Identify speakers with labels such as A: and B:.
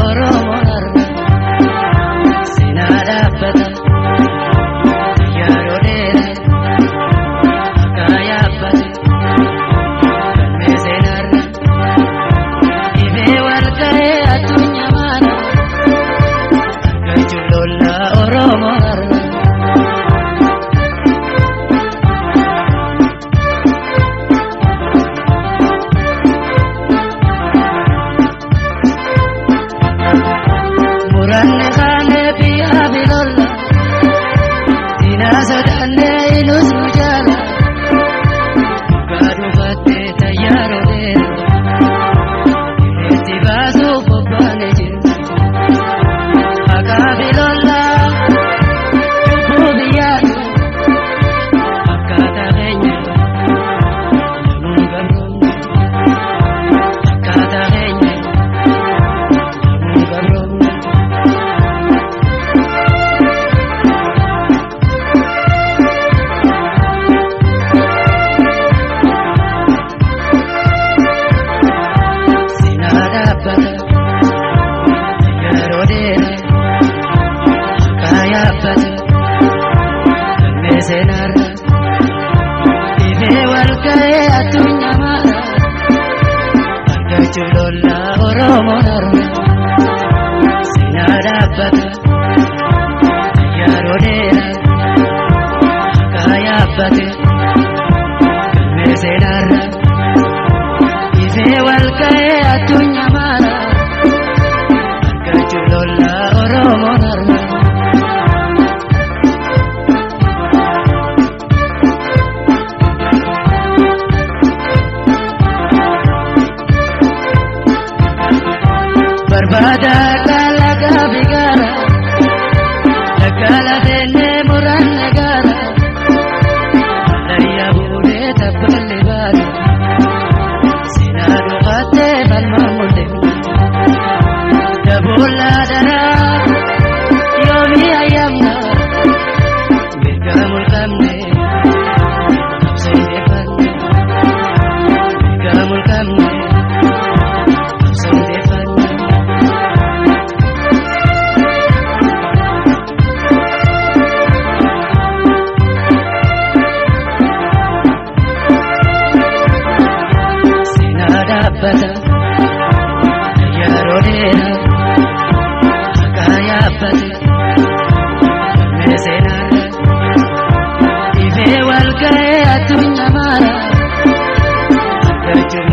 A: Oromoon har'a seenaa dhaabbata yeroo dheeraa akka yaabbate galmee seenaarra dhibee wal ga'ee addunyaa maana argachuuf lolla Oromoon har'a. Muranne kaane biyya bilolla diina sodaanne ilus nu jaala dhugaa dhufattee tayyaaroo dheera irreetti baasuuf bobbaane jira haqaa bilolla lubbuu biyyaatu akkaataa keenya namuun gabroomne akkaataa keenya namuun gabroomne. Seenaa dhaabbata yeroo dheeraa akka yaabbate galmee seenaarra dhibee wal ga'ee addunyaa maara argachuuf lolla Oromoon har'a seenaa dhaabbata yeroo dheeraa akka yaabbate galmee seenaarra. Ifee wal ga'ee addunyaa maara argachuuf lolla Oromoon har'a. Barbaada kalaqa bigaara lakkala feennee muranne gaara hallayyaa buunee tabballi baara. Seenaa dhufattee falmaan mul'ifna daboolaa daraa yoomii ayyamna mirga mulqamne qabsa indeeffanne mirga mulqamne qabsa indeeffanne. Seenaa dhaabbata yeroo dheeraa akka yaabbate galmee seenaarra dhibee wal ga'ee addunyaa maara argachuuf